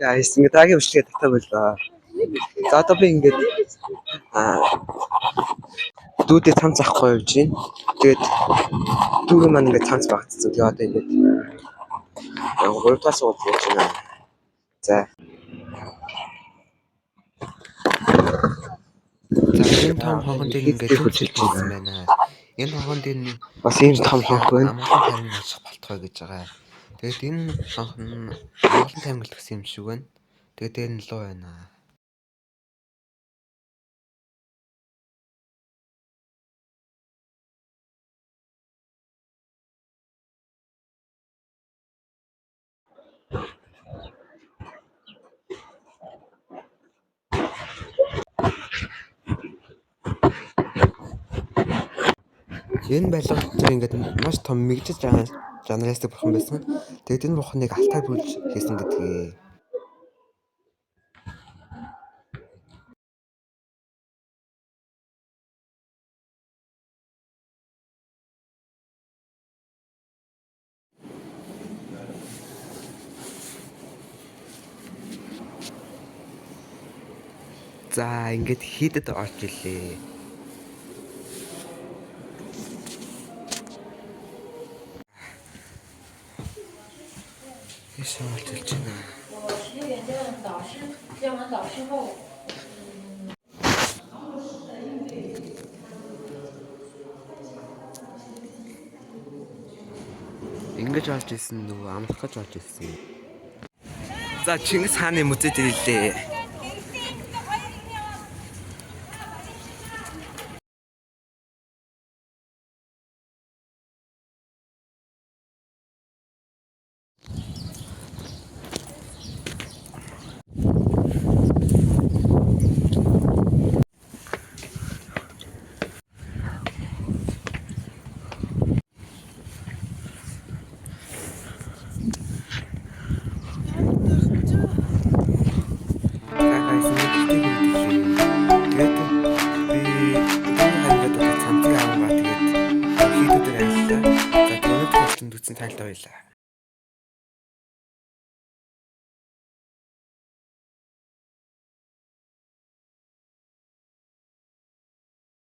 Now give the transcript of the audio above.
Guys, ингээд дараагийн бичлэгээ татаа боллоо. За одоо би ингээд дүүдээ цамц авахгүй явж байна. Тэгээд дүүгээ маань ингээд цамц багцсан. Тэгээ одоо ингээд 3 дахь сууд явж байна. За. За энэ том хонхон дээр ингээд хүчилж ирсэн байна. Энэ хонхон дээр бас ийм том хонх байна. Амгалан тайван очих болтгой гэж байгаа. Тэгээд энэ хонхон нь амгалан тайван гэлтгсэн юм шиг байна. Тэгээд дээр нь луу байна. Энэ барилга дээр ингээд маш том мэгжил жанрастай бурхан байсан. Тэгээд энэ бурханыг алтаар бүлж хийсэн гэдгээ. За ингээд хийдэд орж илээ. Ийш орж ирж байна. Ингэж орж ирсэн нөгөө амлах гэж орж ирсэн. За Чингис хааны музейд ирлээ. За guys, ингээд хүргэлээ. Тэгээд би өдрийн хангад одоо цамцыг авангаа тэгээд хийдүүдээр ажиллаа. За тэгээд өнөөдөр хүртэл үзсэн тайлбар баярлалаа.